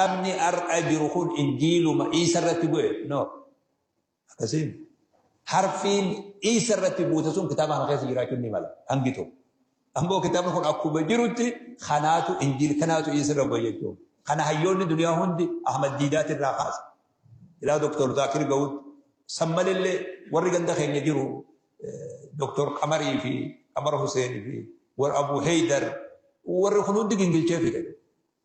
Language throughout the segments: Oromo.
Kitaabni har'a jiru kun Injiiluma Iisa irratti bu'e? No. Akkasiin. Harfiin Iisa irratti buute sun kitaaba kana keessa jiraachuun ni mala. Hangi tokko. Ammoo kitaabni kun akkuma jirutti kanaatu Injiil kanaatu Iisa irra bu'e jechuudha. Kana hayyoonni duniyaa hundi Ahmad Diidaati irraa kaasa. Ilaa Doktor Zaakir ga'utti. San malillee warri ganda keenya jiru Doktor Qamarii fi Qamar Huseen fi warra Abu Heydar warri kun hundi gingilchee fide.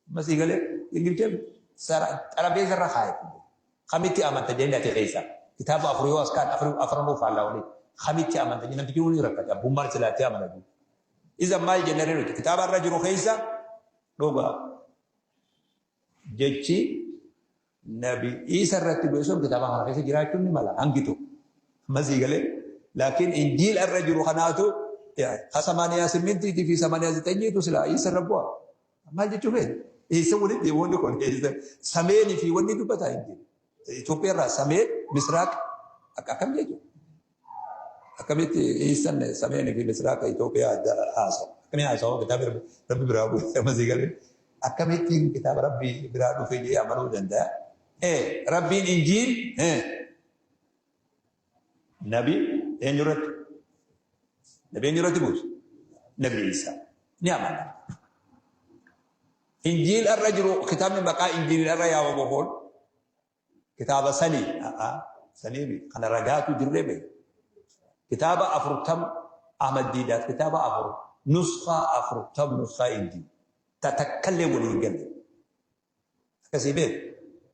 Amma sii galee gingilchee xarabeessa irra kaa'e. Kamitti amanta jennee ati keessa kitaaba afur yoo as kaan afur afranuu faallaa olii kamitti amanta jennee namtichi ni rakkate abbummaan silaatti amana. Iza maal jennee nuti kitaaba irra jiru keessa dhugaa jechi Nabi Iisa irratti bu'e sun kitaaba kana keessa jiraachuun ni mala hangi tokko. Amma sii galee laakiin Injiila irra jiru kanaatu ka samaaniyaa simmintiitii fi samaaniyaa zixanyiitu silaa Iisa irra bu'a. Maal jechuu feete? Eessa walitti wanni kun eessa sameenii fi wanni dubbataa hin jiru. Itoophiyaa irraa sameen misraaq akkam jechuudha. Akkamitti eessan sameenii fi misraaqa Itoophiyaa adda haasawu? Akkamii haasawu kitaaba rabbi biraa bu'e amma sii galee akkamittiin kitaaba rabbi biraa dhufe jedhee amanuu danda'a? Ee rabbiin injiil nabi eenyu irratti? Nabi eenyu irratti buuse? Nabi Iisaa. Ni amana. Injiil irra jiru kitaabni maqaa injiil irra yaamamu kun kitaaba sanii sanii miti kana ragaatu jirree beeku. Kitaaba 40 Ahmad Diidaat kitaaba afur nuskaa 40 nuskaa injiil ta takkallee walii hin galle. Akkasii beeku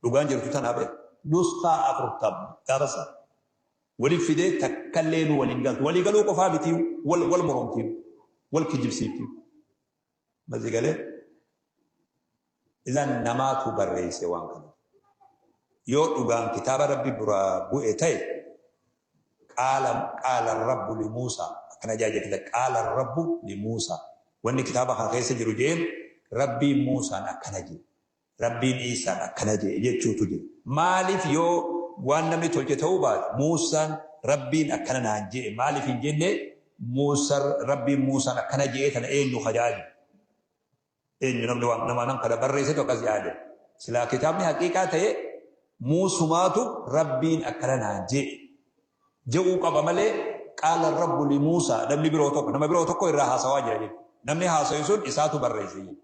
dhugaan jirtu tanaa beeku nuskaa 40 gaafa sana wali fidee takkallee nu waliin galtu walii galuu qofaa miti wal wal moromtii wal kijibsiiftii. Mazi galee idan namaatu barreesse waan kana. Yoo dhugaan kitaaba rabbi biraa bu'e ta'e qaala qaala rabbu li Muusaa akkana jaa jedhe qaala rabbu li Muusaa wanni kitaaba kana keessa jiru jeen rabbiin Muusaan akkana jedhe rabbiin Iisaan akkana jedhe jechuutu jira. Maaliif yoo waan namni tolche ta'uu baate Muusaan rabbiin akkana naan jedhe maaliif hin jenne Muusan rabbiin Muusaan akkana jedhe tana eenyu kajaaje eenyu namni waan nama nan kana barreessetu akkas yaade silaa kitaabni haqiiqaa ta'e Muusumaatu rabbiin akkana naan jedhe je'uu qaba malee qaala rabbu li Muusaa namni biroo tokko nama biroo tokko irraa haasawaa jira jechuudha namni haasayu sun isaatu barreesse jechuudha.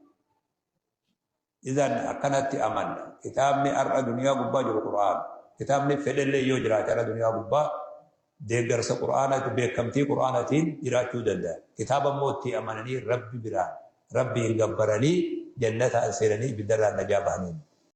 Idan akkanatti amanna. Kitaabni har'a duniyaa gubbaa jiru Qur'aana. Kitaabni fedhellee yoo jiraate har'a duniyaa gubbaa deeggarsa Qur'aanaati beekamtii Qur'aanatiin jiraachuu danda'a. Kitaaba immoo itti amananii Rabbi biraan Rabbiin gabbaranii jannataan seenanii ibiddarraan najaa bahanii miti.